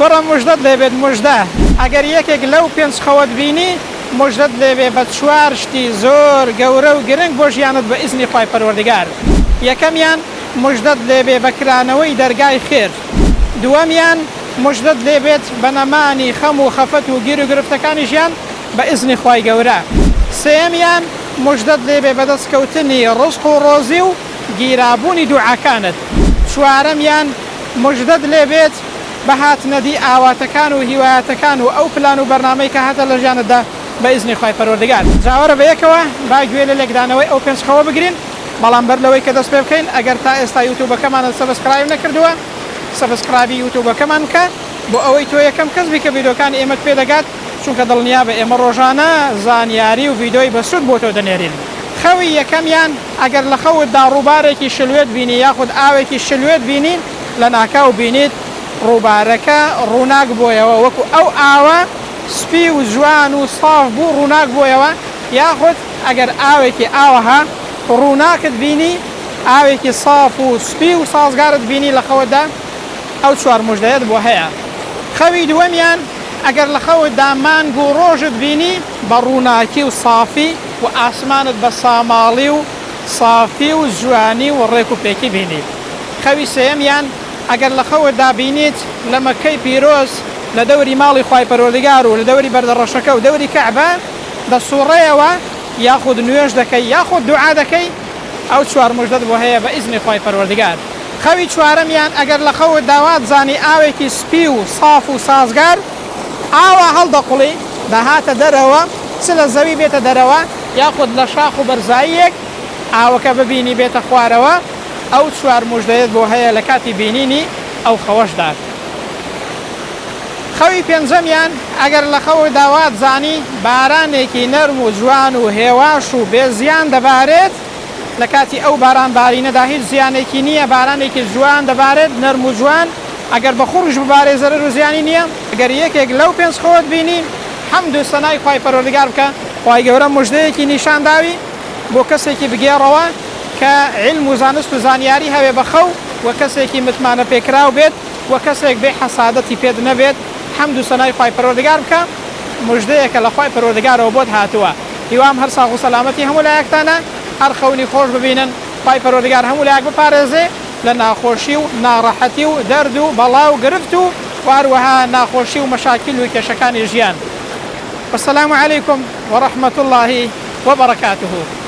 کوڕە موژدەت لێ بێت موژدە. ئەگەر یەکێک لەو پێنج خەوەت بینی موژدەت لێ بێ بە چوار شتی زۆر گەورە و گرنگ بۆ ژیانت بە ئیزنی خوای پەروەردگار یەکەمیان موژدەت لێ بێ بە کرانەوەی دەرگای خێر دووەمیان موژدەت لێ بێت بە نەمانی خەم و خەفەت و گیر و گرفتەکانی ژیان بە ئیزنی خوای گەورە سێیەمیان موژدەت لێ بێ بە دەست کەوتنی ڕزق و ڕۆزی و گیرابوونی دوعاکانت چوارەمیان موژدەت لێ بێت بە هاتنەدی ئاواتەکان و هیوایەتەکان و ئەو پلان و بەرنامەی کە هەتە لە ژیانتدا بە ئیزنی خوای پەروەردگار. جا وەرە بە یەکەوە با گوێ لە لێکدانەوەی ئەو پێنج خەوە بگرین، بەڵام بەر لەوەی کە دەست پێ بکەین ئەگەر تا ئێستا یوتوبەکەمانت subscribe نەکردووە subscribe ی یوتوبەکەمان بکە بۆ ئەوەی تۆ یەکەم کەس بی کە ڤیدۆکانی ئێمەت پێ دەگات چونکە دڵنیابە ئێمە ڕۆژانە زانیاری و ڤیدۆی بەسوود بۆ تۆ دەنێرین. خەوی یەکەمیان، ئەگەر لە خەوتدا ڕووبارێکی شلوێت بینی یاخود ئاوێکی شلوێت بینی لەناکاو بینیت ڕووبارەکە ڕووناک بۆیەوە وەکو ئەو ئاوە سپی و جوان و ساف بوو ڕووناک بۆیەوە یاخود ئەگەر ئاوێکی ئاوەها ڕووناکت بینی ئاوێکی ساف و سپی و سازگارت بینی لە خەوتدا ئەو چوار موژدەیەت بۆ هەیە. خەوی دووەمیان، ئەگەر لە خەوتدا مانگ و ڕۆژت بینی بە ڕووناکی و سافی و ئاسمانت بە ساماڵی و سافی و جوانی و ڕێک و پێکی بینی. خەوی سێیەمیان، ئەگەر لە خەوتدا بینیت لە مەککەی پیرۆز لە دەوری ماڵی خوای پەروەردگار و لە دەوری بەردە ڕەشەکە و دەوری کەعبە دەسوڕێیەوە یاخود نوێژ دەکەی یاخود دوعا دەکەی ئەو چوار موژدەت بۆ هەیە بە ئیزنی خوای پەروەردگار. خەوی چوارەمیان، ئەگەر لە خەوتدا وات زانی ئاوێکی سپی و ساف و سازگار ئاوا هەڵدەقوڵی دەهاتە دەرەوە چ لە زەوی بێتە دەرەوە یاخود لە شاخ و بەرزاییەک ئاوەکە ببینی بێتە خوارەوە ئەو چوار موژدەیەت بۆ هەیە لە کاتی بینینی ئەو خەوەشدا. خەوی پێنجەمیان، ئەگەر لە خەوتدا وات زانی بارانێکی نەرم و جوان و هێواش و بێ زیان دەبارێت، لە کاتی ئەو باران بارینەدا هیچ زیانێکی نییە، بارانێکی جوان دەبارێت نەرم و جوان، ئەگەر بە خوڕیش ببارێ زەرەر و زیانی نییە. ئەگەر یەکێک لەو پێنج خەوەت بینی حەمد و سەنای خوای پەروەردگار بکە، خوای گەورە موژدەیەکی نیشان داوی بۆ کەسێکی بگێڕەوە کە عیلم و زانست و زانیاری هەبێ بە خەو وە کەسێکی متمانە پێکراو بێت وە کەسێک بێ حەسادەتی پێت نەبێت حەمد و سەنای خوای پەروەردگار بکە موژدەیەکە لە خوای پەروەردگارەوە بۆت هاتووە هیوام هەر ساغ و سەلامەتی هەموو لایەکتانە هەر خەونی خۆش ببینن خوای پەروەردگار هەموو لایەک بپارێزێ لە ناخۆشی و ناڕەحەتی و دەرد و بەڵا و گرفت و وە هەروەها ناخۆشی و مەشاکیل و کێشەکانی ژیان والسلام علیکم ورحمة اللە وبرکاته.